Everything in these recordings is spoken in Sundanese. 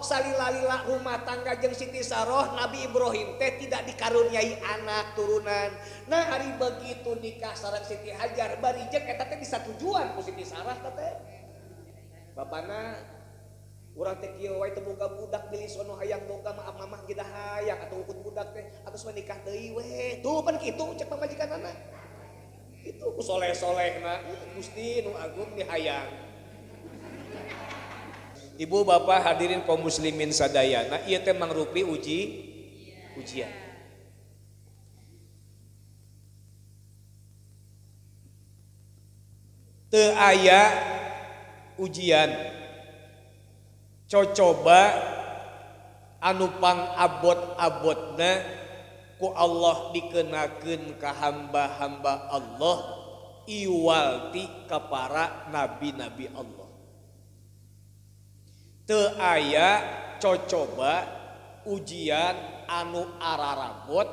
Salila-lila rumah tangga jeung Siti Saroh Nabi Ibrahim teh tidak dikaruniai anak turunan. Nah hari begitu nikah sareng Siti Hajar bari jeung eta teh disatujuan ku Siti Sarah teh. Bapana urang teh kieu wae teu boga budak bilih sono hayang boga maaf mamah ge hayang atuh ukut budak teh atos menikah deui we. Tuh pan kitu cek pamajikanana. Kitu ku soleh-solehna Gusti nu agung dihayang. Ibu bapak hadirin kaum muslimin sadayana, ieu teh mangrupi ujian. Teu aya ujian cocoba anu pangabot-abotna ku Allah dikenakeun ka hamba-hamba Allah iwalti ka para nabi-nabi Allah. Teu aya cocoba ujian anu ararabot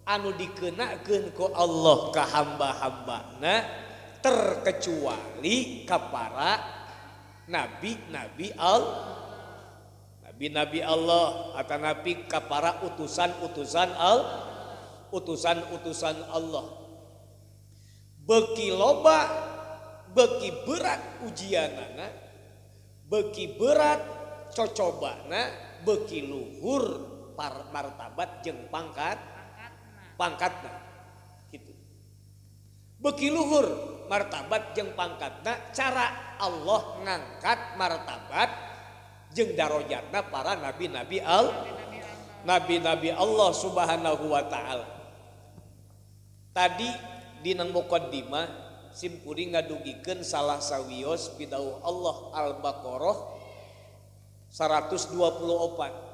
anu dikenakeun ku Allah ka hamba-hambana terkecuali ka para nabi-nabi Allah, nabi-nabi Allah atanapi ka para utusan-utusan Allah, utusan-utusan Allah. Beki loba, beki berat ujianana, beki berat cocobana, beki luhur martabat jeung pangkat pangkatna gitu. Beki luhur martabat jeung pangkatna, cara Allah ngangkat martabat jeung darajatna para nabi-nabi nabi-nabi Allah Subhanahu wa taala. Tadi dina muqaddimah simkuring ngadugikeun salah sawios pidauh Allah Al-Baqarah 124.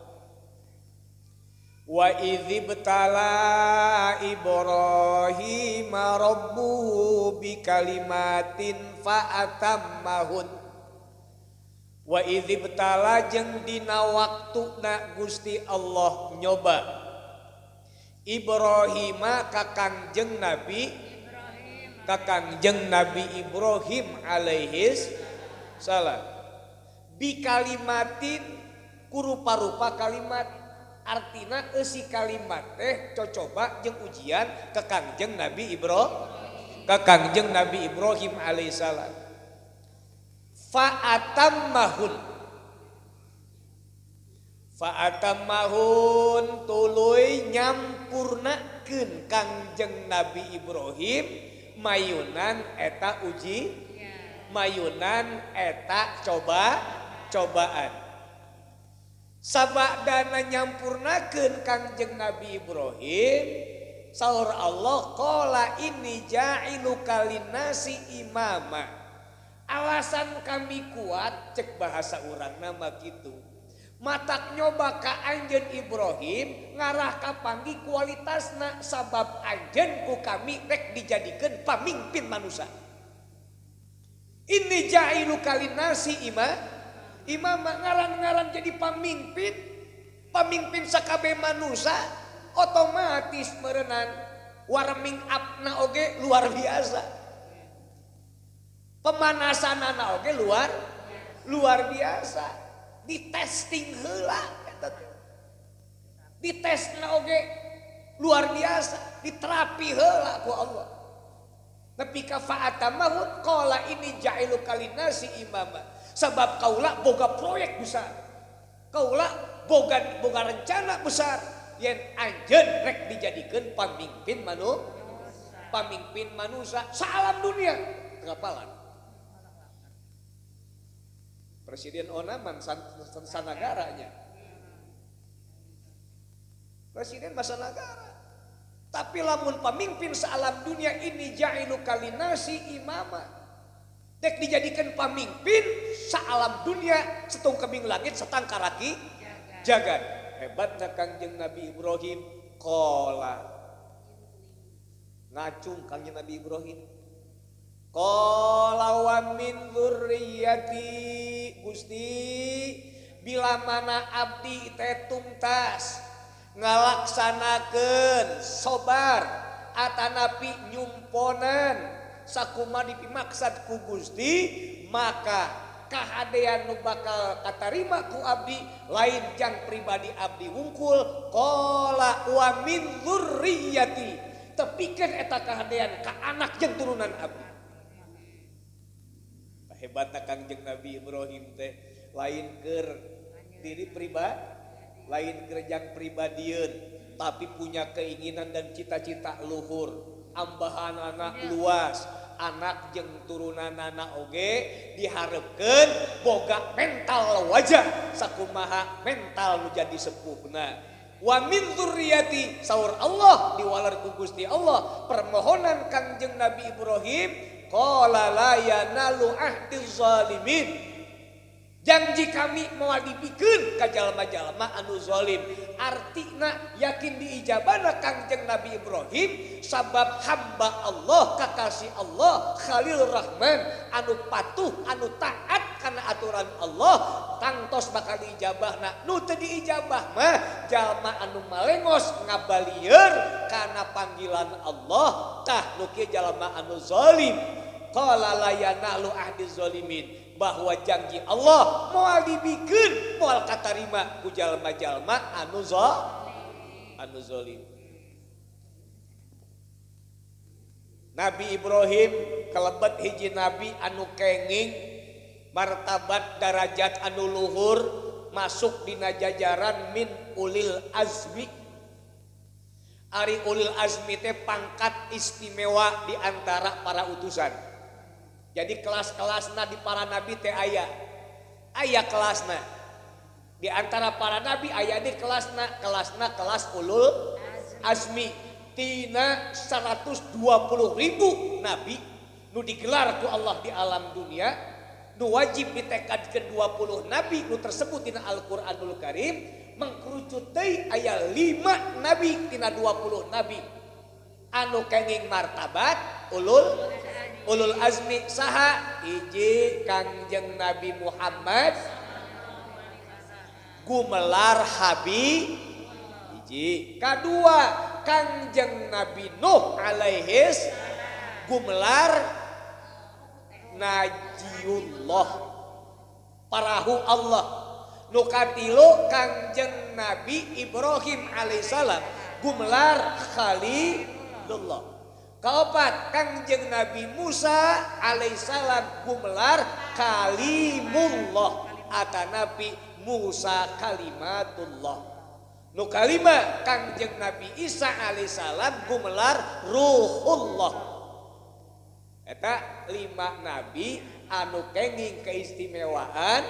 Wa idzibtala Ibrahim rabbuhu bikalimatin fa'atammahun. Wa idzibtala jeung dina waktuna Gusti Allah nyoba Ibrahima ka Kangjeng Nabi ka Kangjeng Nabi Ibrahim alaihis salam. Bikalimatin kurupa-rupa kalimat, artina eusi kalimat teh cocoba jeung ujian ka Kangjeng Nabi Ibrahim, ka Kangjeng Nabi Ibrahim alaihissalam. Fa'atammahun, fa'atammahun tuluy nyampurnakeun Kangjeng Nabi Ibrahim mayunan eta uji, mayunan eta cobaan. Sabadana nyampurnakeun Kangjeng Nabi Ibrahim, saur Allah qala inni ja'iluka linnasi imama. Alasan kami kuat cek bahasa urang nama kitu. Matak nyoba ka anjeun Ibrahim ngarah ka panggi kualitasna sabab anjeun ku kami rek dijadikeun pamimpin manusia. Inni ja'iluka linnasi imama, ngaran-ngaran jadi pamimpin, pamimpin sakabeh manusia otomatis merenan warming up na oge luar biasa. Pemanasanana oge luar biasa. Di testing heula eta teh. Di tesna oge luar biasa, diterapi heula ku Allah. Nepi ka fa'atamahun qala inni ja'iluka linnasi imama. Sabab kaula boga proyek besar. Kaula boga rencana besar yen anjeun rek dijadikeun pamimpin pamimpin manusia saalam dunia. Kapalan. Presiden Onaman sanagaranya. Presiden masa nagara. Tapi lamun pemimpin sealam dunia ini ja'iluka linnasi imama. Dek dijadikan pemimpin sealam dunia setong kebing langit setang karaki jagat. Hebatnya Kangjeng Nabi Ibrahim qala. Ngacung Kangjeng Nabi Ibrahim. Qala wa min dzurriyyati, Gusti bila mana abdi teh tungtas ngalaksanakeun sobar atanapi nyumponan sakuma dipimaksad ku Gusti, maka Kahadean nu bakal katarima ku abdi lain jang pribadi abdi wungkul qala wa min dzurriyyati tepikeun eta kahadean ka anak jeung turunan abdi. Hebatna Kangjeng Nabi Ibrahim teh lain keur diri pribadi, lain keur jang pribadieun, tapi punya keinginan dan cita-cita luhur, ambahanana luas, anak jeung turunanana oge diharepkeun boga mental wajah sakumaha mental nu jadi sepuhna. Wa min dzurriyyati saur Allah diwaler ku Gusti Allah permohonan Kangjeng Nabi Ibrahim qala la yanalu ahdi zalimin. Janji kami moal dipikeun ka jalma-jalma anu zalim. Artina yakin diijabana Kangjeng Nabi Ibrahim sabab hamba Allah, kakasih Allah, Khalil Rahman anu patuh, anu taat kana aturan Allah, tangtos bakal diijabahna. Nu teu diijabah mah jalma anu malengos ngabalieur kana panggilan Allah, tah nu kieu jalma anu zalim. Qala la yanalu ahdi zalimin, bahwa janji Allah moal dibikeun, moal katarima ku jalma-jalma anu zalim. Nabi Ibrahim kelebet hiji nabi anu kenging martabat darajat anu luhur masuk dina jajaran min ulil azmi. Ari ulil azmi teh pangkat istimewa di antara para utusan. Jadi kelas-kelasna di para nabi teh aya. Aya kelasna. Di antara para nabi aya di kelasna, kelasna kelas ulul azmi. Tina 120.000 nabi nu digelar ku Allah di alam dunia, nu wajib ditekadkeun 20 nabi nu tersebut dina Al-Qur'anul Karim, mengkerucut deui aya 5 nabi tina 20 nabi anu kenging martabat ulul azmi. Saha? Hiji Kangjeng Nabi Muhammad gumelar habi hiji. Kadua Kangjeng Nabi Nuh alaihis gumelar najiullah, parahu Allah. Nu katilu Kangjeng Nabi Ibrahim alaihissalam gumelar Khalilullah. Kaopat Kangjeng Nabi Musa alaihissalam gumelar kalimullah atanapi Musa kalimatullah. Nu kalima Kangjeng Nabi Isa alaihissalam gumelar ruhullah. Eta 5 nabi anu kenging keistimewaan,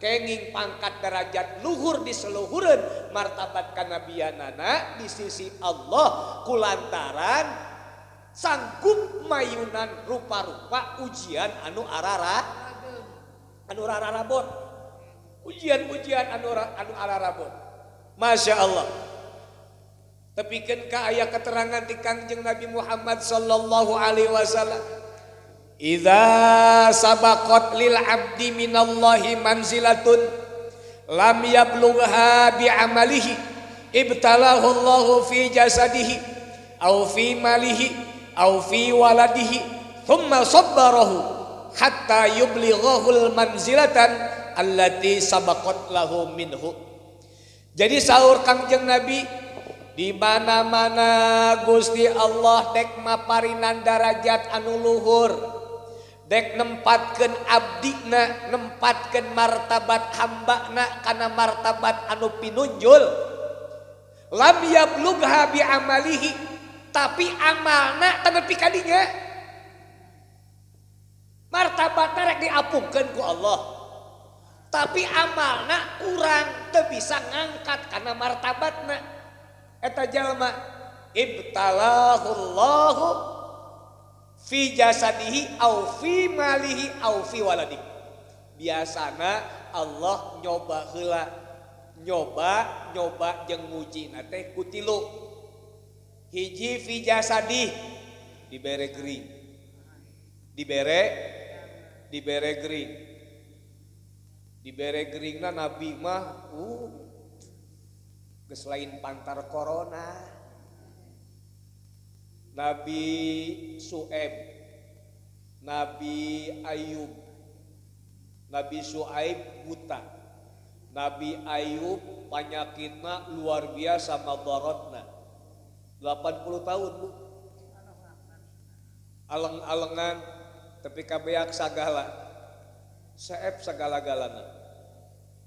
kenging pangkat derajat luhur di seluhureun martabat kanabianana di sisi Allah kulantaran sanggup mayunan rupa-rupa ujian anu ararabot. Ujian-ujian anu ararabot. Masya Allah. Tepikeun ka aya keterangan ti Kangjeng Nabi Muhammad sallallahu alaihi wasallam. Idza sabaqat lil abdi minallahi manzilatun lam yablugha bi amalihi ibtalahu Allahu fi jasadihi aw fi malihi aw fi waladihi thumma sabbarahu hatta yublighahu manzilatan allati sabaqat lahu minhu. Jadi sahur Kangjeng Nabi di mana-mana Gusti Allah dek maparinan darajat anu luhur, dek nempatkeun abdina, nempatkeun martabat hambana kana martabat anu pinunjul. Lam yablugha bi amalihi, tapi amalna teu nepi ka dinya. Martabatna rek diapungkeun ku Allah, tapi amalna kurang, teu bisa ngangkat kana martabatna. Eta jalma ibtalahullahu fi jasadihi au fi malihi au fi waladihi. Biasana Allah nyoba heula, nyoba jeung ngujina teh ku tilu. Hiji fi jasadih, dibere gering. Dibere gering. Dibere geringna nabi mah geus lain pantar corona. Nabi Su'eb, Nabi Ayub, Nabi Syuaib buta. Nabi Ayub panyakitna luar biasa madaratna. 80 tahun Bu. Aleng-alengan tapi kabeak sagala. Seep sagala-galana.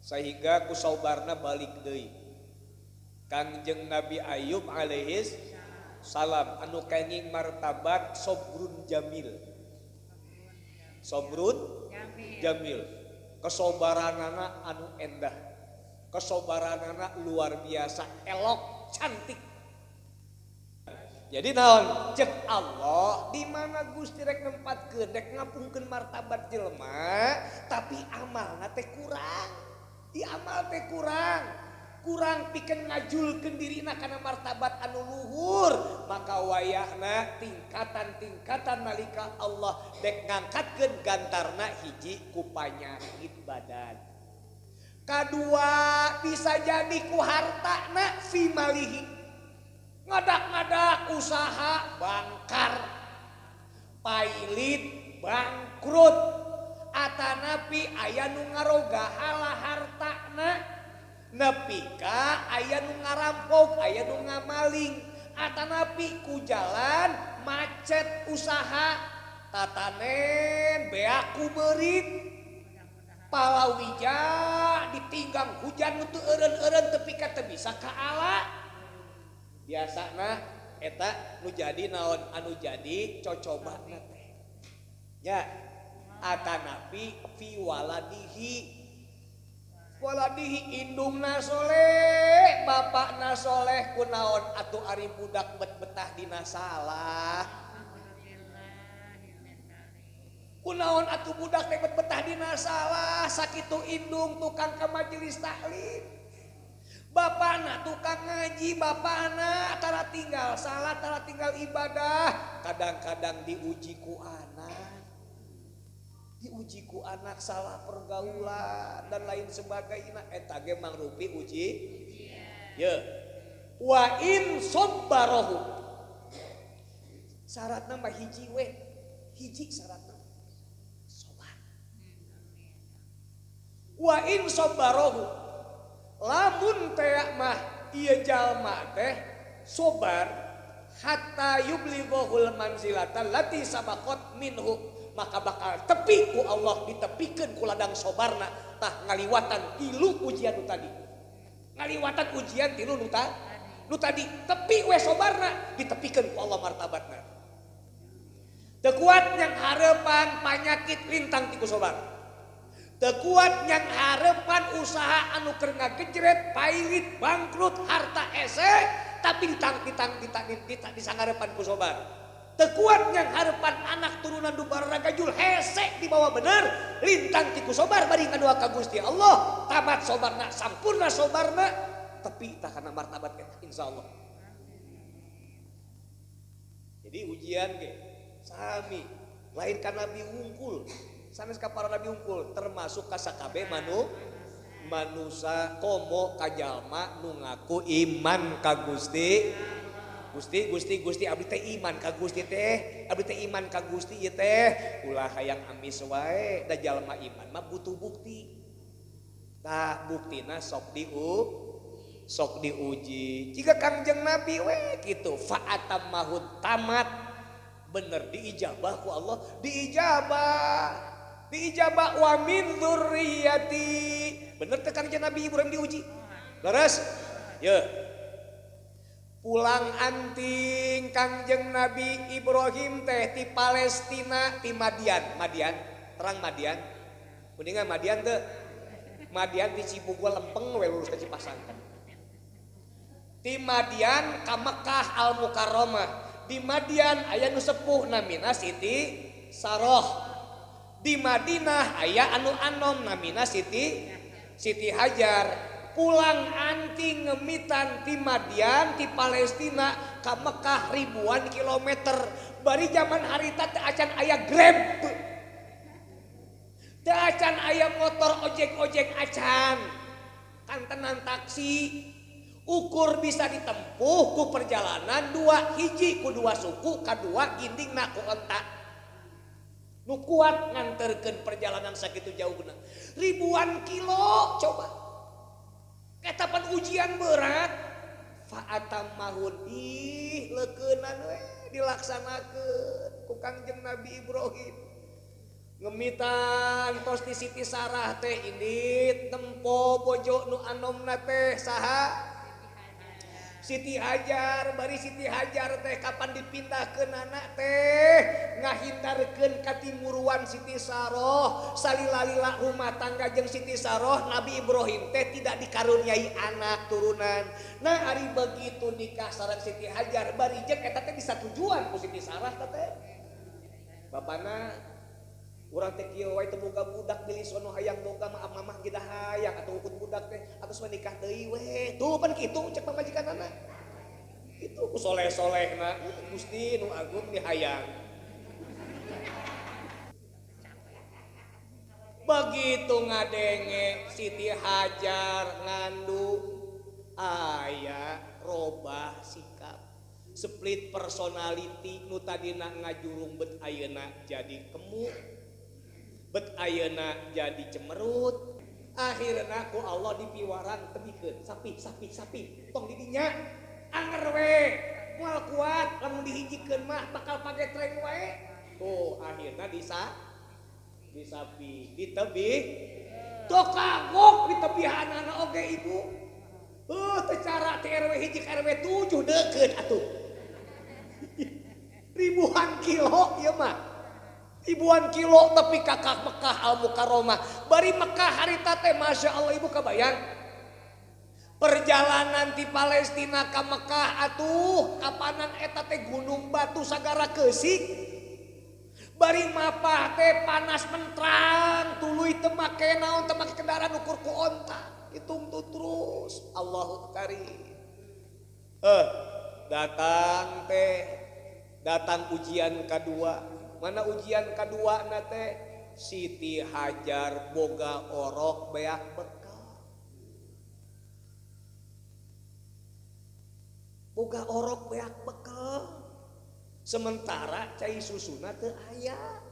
Sehingga ku saubarna balik deui. Kangjeng Nabi Ayub alaihis salam anu kenging martabat sobrun jamil. Sobrun jamil. Kesobaranana anu endah. Kesobaranana luar biasa, elok, cantik. Jadi naon cek Allah di mana Gusti rek nempatkeun rek ngapungkeun martabat jelema tapi amalna teh kurang. Di amal teh kurang. Kurang pikeun ngajulkeun dirina kana martabat anu luhur, maka wayahna tingkatan-tingkatan nalika Allah dek ngangkatkeun gantarna hiji ku panyakit badan. Kadua bisa jadi ku hartana fi malihi. Ngadak-ngadak usaha bangkar, pailit bangkrut, atanapi aya nu ngaroga hala hartana, nepi ka aya nu ngarampok, aya nu ngamaling, atanapi ku jalan macet usaha, tatanen beak ku beurit, palawija ditinggang hujan nu teu eureun-eureun tepi ka teu bisa ka ala. Biasana eta nu jadi naon anu jadi cocobana teh. Ya, atanapi fi waladihi. Waladihi indungna soleh, bapakna soleh kunaon atuh ari budak bet betah dina salah. Kunaon atuh budak teh bet betah dina salah, sakitu indung tukang ka majelis taklim. Bapakna tukang ngaji, bapakna tara tinggal salat, tara tinggal ibadah. Kadang-kadang diuji ku anak. Diuji ku anak salah pergaulan dan lain sebagainya. Eta ge mangrupi uji. Ye. Wa in sabbarahu. Syaratna mah hiji we. Hiji syaratna. Sabar. Wa in sabbarahu. Lamun teh mah ieu jalma teh sobar hatta yublighul manzilata lati sabaqat minhu, maka bakal tepi ku Allah ditepikeun ku ladang sobarna tah ngaliwatan tilu ujian nu tadi. Ngaliwatan ujian tilu nu tadi tepi we sobarna ditepikeun ku Allah martabatna. Teu kuat yang harepan panyakit lintang ti ku sobar. Teu kuat yang harepan usaha anu keur ngagejret, pailit, bangkrut, harta ese, tapi disangarepan ku sobar. Teu kuat yang harepan anak turunan du baragajul hese dibawa bener, lintang ti ku sobar bari ngadua ka Gusti Allah, tamat sobarna, sampurna sobarna, tepi tah kana martabat eta insyaallah. Jadi ujian ge sami, lain ka Nabi wungkul. Sanes ka para nabi unggul termasuk ka sakabe manusa komo kajalma nu ngaku iman ka Gusti. Gusti Gusti Gusti abdi teh iman ka Gusti teh, abdi teh iman ka Gusti ieu teh. Ulah hayang amis wae da jalma iman mah butuh bukti. Tah buktina sok diuji. Jika Kangjeng Nabi we kitu fa'atamahut tamat bener diijabah ku Allah, diijabah. Diijabah wa min dzurriyyati. Bener teh Kangjeng Nabi Ibrahim diuji. Leres? Ye. Pulang anting Kangjeng Nabi Ibrahim teh ti Palestina ti Madian. Madian, terang Madian. Kuningan Madian teh. Madian ti Cibugua lempeng we lurus ka Cipasang. Ti Madian ka Mekah Al Mukarramah. Di Madian aya nu sepuh namina Siti Saroh. Di Madinah aya anu anom namina Siti Hajar. Pulang anting ngemitan ti Madian ti Palestina ka Mekah ribuan kilometer. Bari zaman harita teu acan aya Grab. Teu acan aya motor ojek-ojek acan. Kantenan taksi. Ukur bisa ditempuh ku perjalanan dua hiji ku dua suku kadua gindingna ku onta. Nu kuat nganterkeun perjalanan sakitu jauhna. Ribuan kilo coba. Eta pan ujian berat. Fa'atammahun ih leukeunan we dilaksanakeun ku Kangjeng Nabi Ibrahim. Ngemitan tos di Siti Sarah teh indit tempo bojo nu anomna teh saha? Siti Hajar, bari Siti Hajar teh kapan dipindahkeun anak teh ngahindarkeun katimuruan Siti Saroh, salila-lila rumah tangga jeung Siti Saroh, Nabi Ibrahim teh tidak dikaruniai anak turunan. Nah ari begitu nikah sareng Siti Hajar, bari jeung eta teh bisa tujuan ku Siti Sarah teh. Bapana urang teh kieu wae teu boga budak bilih sono hayang boga maaf mamah kita hayang atuh ukut budak teh atos menikah deui we. Tuh pan kitu cek pamajikanana. Kitu ku soleh-solehna Gusti nu agung di hayang. Begitu ngadenge Siti Hajar ngandung aya robah sikap. Split personality nu tadina ngajurung bet ayeuna jadi kemuk. Bet ayeuna jadi cemerut. Akhirna ku Allah dipiwaran tebikeun sapi sapi sapi tong didinya anger we moal kuat lamun dihijikeun mah bakal pagetreng wae. Tuh akhirna disapi ditebih tuh kagok ditebihanana oge ibu. Teu cara ti RW 1 ka RW 7 deukeut atuh. Ribuan kilo ieu mah. Ribuan kilo tapi kakak Mekah Al Mukarramah. Bari Mekah harita teh Masya Allah ibu kabayang. Perjalanan ti Palestina ka Mekah atuh kapanan eta teh gunung batu sagara keusik. Bari mapah teh panas mentrang tuluy teu make naon teu make kendaraan ukur ku onta. Hitung tuh terus Allahu karim. Datang teh datang ujian kedua. Mana ujian kedua nate Siti Hajar boga orok beak bekal. Boga orok beak bekal. Sementara cai susuna teu aya.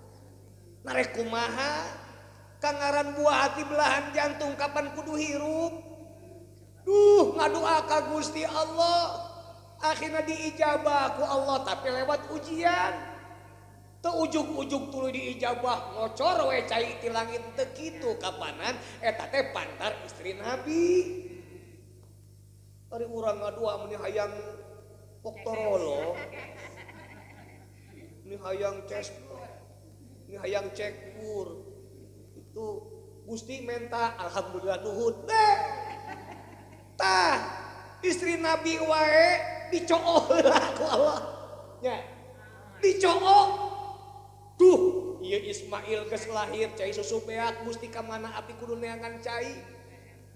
Narek kumaha? Kangaran buah hati belahan jantung kapan kudu hirup? Duh, ngadoa ka Gusti Allah. Akhirna diijabah ku Allah tapi lewat ujian. Teu ujug-ujug tuluy diijabah ngocor we cai ti langit teu kitu kapanan eta teh pantar istri Nabi. Ari urang ngadua mun hayang poktorolo. Ini hayang cespo. Ini hayang cekpur. Itu Gusti menta alhamdulillah nuhun. Tah istri Nabi wae dicooh heula ku Allah. Nya. Dicooh. Duh, ieu Ismail geus lahir cai susu beak Gusti ka mana abdi kudu neangan cai.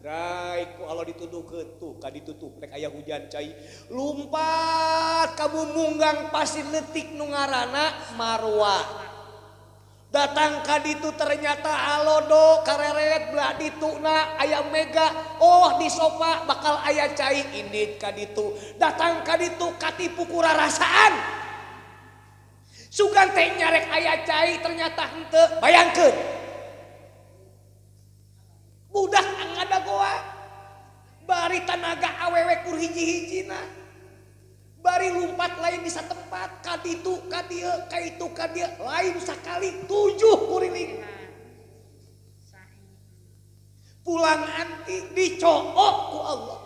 Rai ku Allah dituduhkeun tuh ka ditutup rek aya hujan cai. Lumpat kamu munggang pasir leutik nu ngaranna Marwah. Datang ka ditu ternyata alodo kareret belah dituna aya mega. Oh di sofa bakal aya cai indit ka ditu. Datang ka ditu katipu kurarasaan. Sugan teh nyarek aya cai ternyata henteu. Bayangkeun. Budak ngada goa. Bari tanaga awewe kur hiji-hijina. Bari lumpat lain di satempat ka ditu ka dieu ka itu ka dieu lain sakali 7 kuriling. Pulang anti dicook ku Allah.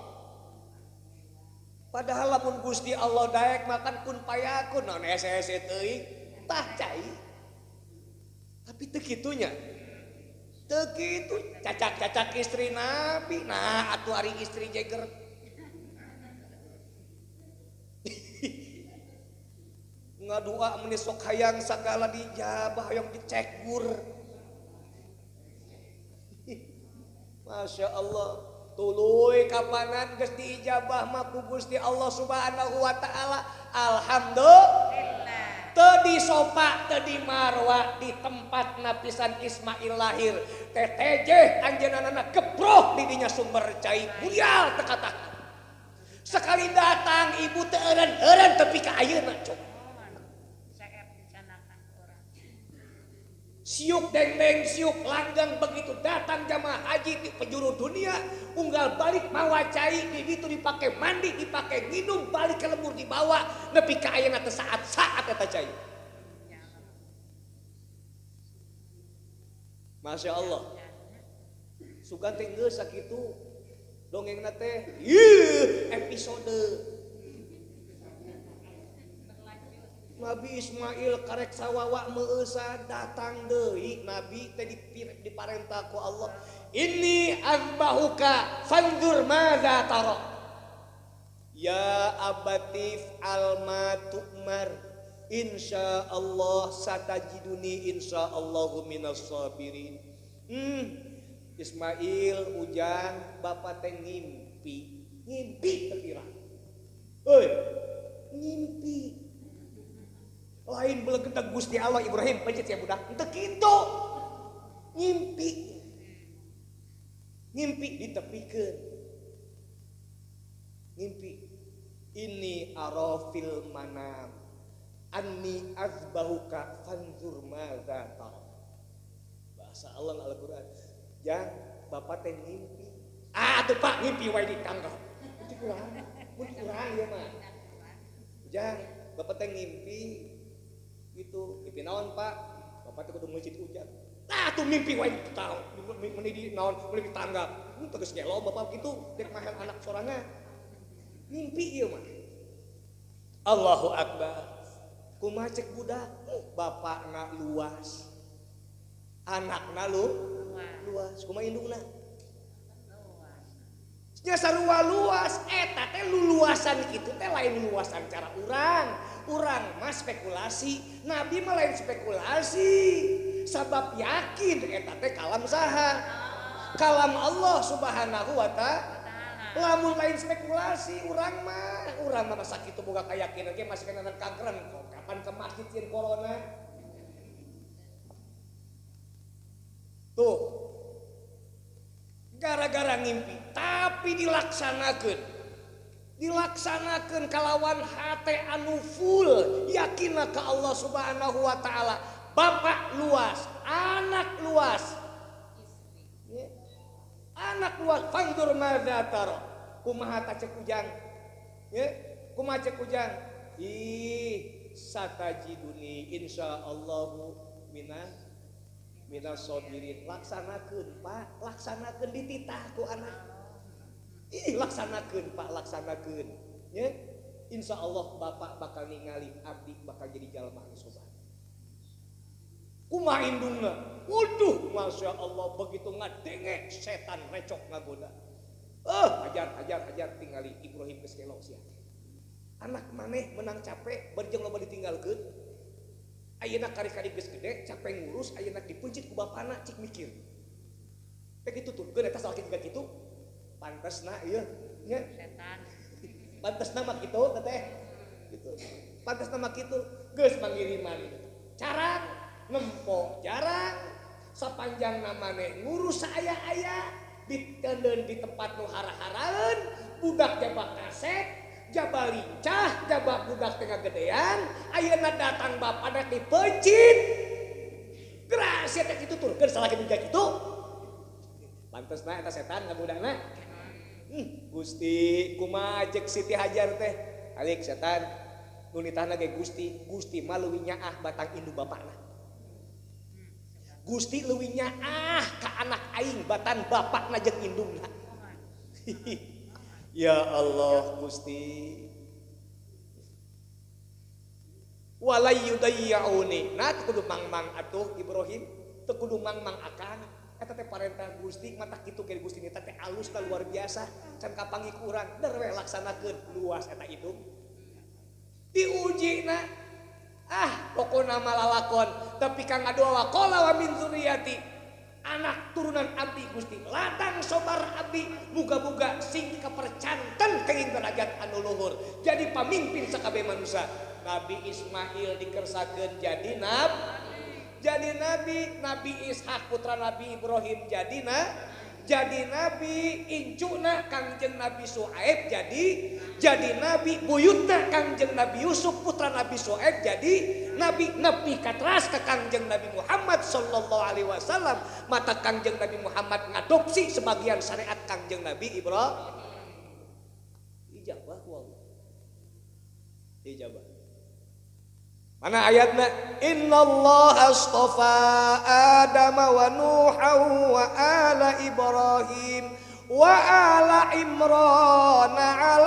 Padahal lamun Gusti Allah daek makan kun payakun naon hese-hese teuing tah cai. Tapi teu kitunya. Teu kitu cacak-cacak istri Nabi. Nah atuh ari istri jeger. Ngadua meni sok hayang sagala dijabah hayang dicekur. Masya Allah. Tuluy kapanan geus diijabah mah ku Gusti Allah Subhanahu wa taala. Alhamdulillah. Teu di sofa, teu di marwa, di tempat napisan Ismail lahir. TTJ anjeunna gebroh di dinya sumber cai burial teu katakan. Sekali datang ibu teu eureun-eureun tepi ka ayeuna coba. Siuk dengdeng siuk langgang begitu datang jamaah haji di penjuru dunia unggal balik mawa cai di ditu dipake mandi dipake minum balik ke lembur dibawa nepi ka ayeuna teh saat-saat eta cai. Masya Allah. Sugan teh geus sakitu dongengna teh ieu episode Nabi Ismail karek sawawa meueusa datang deui Nabi teh diparentah ku Allah inni azbahuka fanzur madza tara ya abatif alma tu'mar insyaallah satajiduni insyaallahu minas sabirin. Ismail ujang bapak teh ngimpi ngimpi terkira euy ngimpi lain belegedag Gusti Allah Ibrahim pencet ya budak henteu kitu ngimpi ngimpi ditepikeun ngimpi ini arafil manam anni azbahuka fanzur madza tara. Bahasa Allah Al-Qur'an jang bapak teh ngimpi ah atuh Pak ngimpi wae ditanggap mun kurang mun kurang ieu mah jang bapak teh ngimpi gitu mimpi naon Pak bapak teh kudu meucit hujan nah tuh mimpi wae tahu meuni di naon meuni ditanggap mun tegas gelo bapak kitu dek mahan anak sorangan mimpi ieu mah Allahu akbar kumaha cek budak bapakna luas anakna lu luas kumaha indungna nya sarua luas eta teh luluasan kitu teh lain luasan cara urang. Urang mah spekulasi, Nabi mah lain spekulasi. Sabab yakin eta teh kalam saha? Kalam Allah Subhanahu wa ta'ala. Lamun lain spekulasi urang mah masa kitu boga kayakinan ge masih kenanan kankeran kok kapan ke masjid sieun corona. Tuh. Gara-gara ngimpi tapi dilaksanakeun. Dilaksanakeun kalawan hate anu full yakinna ka Allah Subhanahu wa taala. Bapak luas, anak luas. Anak luas fanzur madza tara. Kumaha ta cek ujang? Ye, kumaha cek ujang? Ih, satajiduni insyaallahu minas sabirin. Laksanakeun Pak, laksanakeun dititah ku anak. Ih, laksanakeun Pak, laksanakeun. Nya, insyaallah bapak bakal ningali abdi bakal jadi jalma anu sobar. Kumaha indungna? Waduh, Masya Allah begitu ngadenge setan recok ngagoda. Hajar hajar hajar tingali Ibrahim geus kelok sia. Anak maneh menang capek berjeng loba ditinggalkeun. Ayeuna kari-kari geus gede capek ngurus ayeuna dipencit ku bapana cik mikir. Teh kitu turkeun eta salaki juga kitu. Pantesna ieu nya setan. Pantesna mah kitu teh. Gitu. Pantesna mah kitu geus mangiriman. Carang nempo jarang sapanjang namane ngurus aya-aya diteundeun di tempat nu hara-haraeun budak jaba kaset jaba lincah jaba budak teh ngagedean ayeuna datang bapana dipencit geura sia teh kitu turkeun salaki juga kitu pantesna eta setan ngabudakna. Gusti kumaha cek Siti Hajar teh alik setan nu nitahna ge Gusti Gusti mah leuwih nyaah batang indu bapakna. Gusti leuwih nyaah ka anak aing batan bapakna jeung indungna. Ya Allah Gusti. Walai yudayyauni. Nah teu kudu mangmang atuh Ibrahim, teu kudu mangmang akang. Eta teh parentah Gusti mata kitu ke Gusti nita teh alus luar biasa, can kapanggih ku urang der we laksanakeun luas eta indung. Diuji na ah pokona malalakon tapi kang ngadoa waqala wa min dzurriyyati anak turunan abdi Gusti ladang sobar abdi muga-muga sing kapercanten kenging derajat anu luhur jadi pamimpin sakabeh manusia. Nabi Ismail dikersakeun jadi nabi, jadi nabi, Nabi Ishak putra Nabi Ibrahim jadi Jadi nabi incuna Kangjeng Nabi Su'aib jadi nabi, buyutna Kangjeng Nabi Yusuf putra Nabi Su'aib jadi nabi, nepi katras ke Kangjeng Nabi Muhammad sallallahu alaihi wasallam. Mata Kangjeng Nabi Muhammad ngadopsi sebagian syariat Kangjeng Nabi Ibrahim. Ijabah ku Allah. Ijabah. Mana ayatna? Innallaha astafa Adam wa Nuha wa ala Ibrahim wa ala Imran 'alal